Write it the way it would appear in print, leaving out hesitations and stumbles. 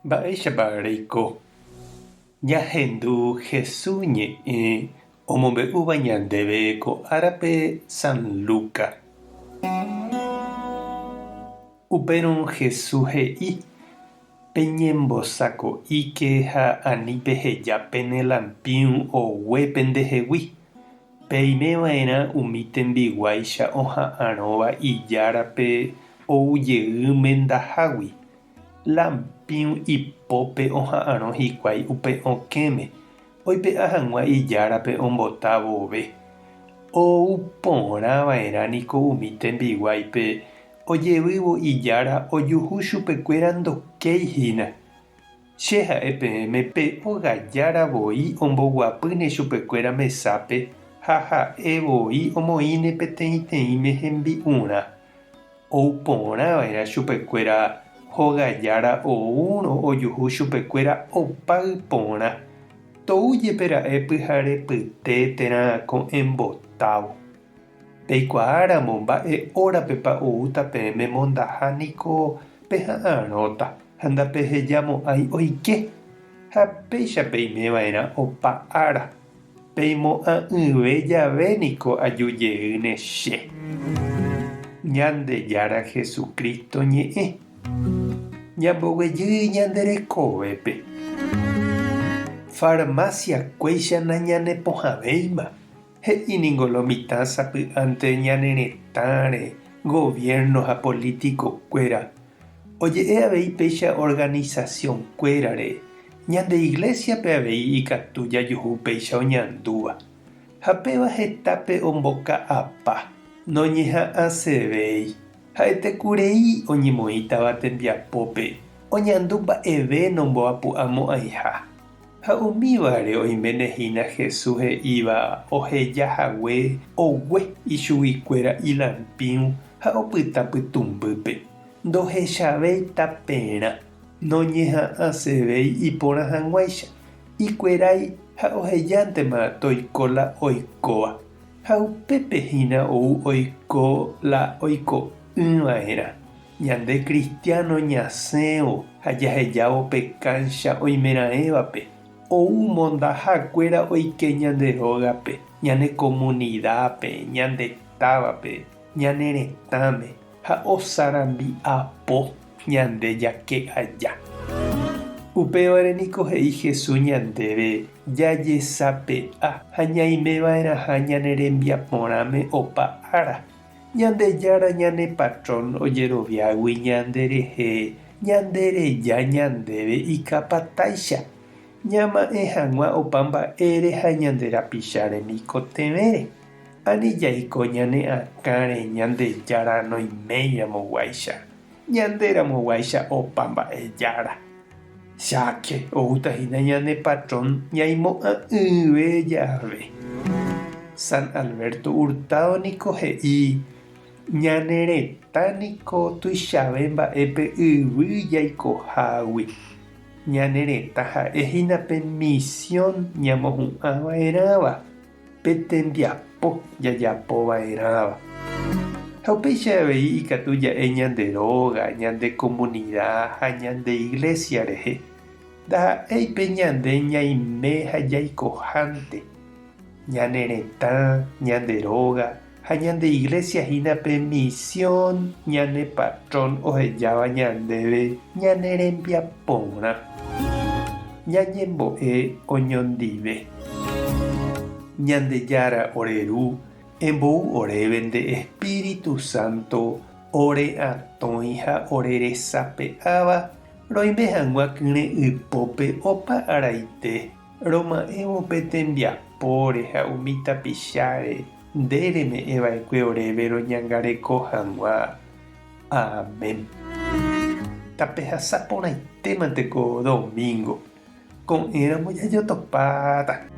Mba'éichapa reiko? Ñahendu Hesu ñe'ẽ omombe'úva ñandéve ko árape San Luca. Upérõ Hesu he'i, Peñembosako'íke ha ani peheja pene lampĩu ogue pendehegui. Peime va'erã umi tembiguáicha oha'arõva ijárape ou jey mendahágui. Lampĩu ipópe oha'arõ hikuái upe okẽme, oipe'a hag̃ua ijárape ombota vove. Ou porã va'erã niko umi tembiguáipe ojevývo ijára ojuhu chupekuéra ndokéi hína. Che ha'e peẽme pe óga jára voi omboguapýne chupekuéra mesápe ha ha'e voi omoĩne peteĩteĩme hembi'urã. Ou porã va'erã chupekuéra hóga jára oúrõ ojuhu chupekuéra opáy porã, tou jepe ra'e pyharepyte térã ko'ẽmbotávo. Peikuaáramo mba'e órapepa oúta peẽme mondaha niko peha'arõta ha ndapehejamo'ãi oike, ha péicha peimeva'erã opa ára, peimo'ã'ỹve jave niko aju jeýne che. Ñandejára Jesucristo ñe'ẽ. Ñamboguejy ñande rekovépe. Farmacia-kuéicha nañanepohãvéima. He'i ningo lo mitã sapy'ánte ñane retãre, gobierno ha político-kuéra. Oje'e avei péicha organización-kuérare, ñande iglesia-pe avei ikatu jajuhu péicha oñandúva. Ha péva hetápe omboka'apa, noñeha'ãsevéi. Ha'etekurei oñemoĩtava tembiapópe, oñandu mba'eve nomboapu'amo'ãiha. Ha umívare oiméne hína Jesús he'íva oheja hague ogue ichuguikuéra ilampĩu ha opyta pytũmbýpe, ndohechavéi taperã, noñeha'ãsevéi iporã hag̃uáicha, ikuerái ha ohejántema toiko la oikóva. Ha upépe hína ou oiko la oiko'ỹ va'erã. Ñande kristiáno ñasẽvo ha jahejávo pe káncha oimeraẽvape, ou mondaha kuéra oike ñande rógape, ñane komunidápe, ñande távape, ñane retãme ha osarambi'apo ñande jake aja. Upévare niko he'i Jesús ñandéve jajesape'a ha ñaime va'erãha ñane rembiaporãme opa ára. Ñandejára ñane patrón ojeroviágui ñande rehe ñande reja ñandéve ikapatáicha, ñama'ẽ hag̃ua opa mba'ére ha ñande rapicha remikotevẽre. Ani jaiko ñane akãre Ñandejára noiméiramoguáicha, ñanderamoguáicha opa mba'e Jára. Cháke, oúta hína ñane patrón ñaimo'ã'ỹve jave. San Alberto Hurtado niko he'i, Ñane retã niko tuichave mba'e pe yvy jaikohágui. Ñane retã ha'e hína pe misión ñamohu'ã va'erãva, pe tembiapo jajapo va'erãva. Ha upéicha avei ikatu ja'e ñande róga, ñande komunida ha ñande iglésia rehe. Ndaha'éi pe ñande ñaime ha jaikohánte. Ñane retã, ñande róga ha ñande iglésia hína pe misión ñane patrón ohejáva ñandéve ñane rembiaporã. Ñañembo'e oñondive. Ñandejára ore Ru, embou oréve nde Espíritu Santo ore atõi ha ore resape'áva roime hag̃ua kyre'ỹpópe opa araite, roma'ẽvo pe tembiapóre ha umi tapicháre nde reme'ẽ va'ekue oréve roñangareko hag̃ua. Amén. Tapehasa porãitémante ko domingo. Ko'ẽramo jajotopáta.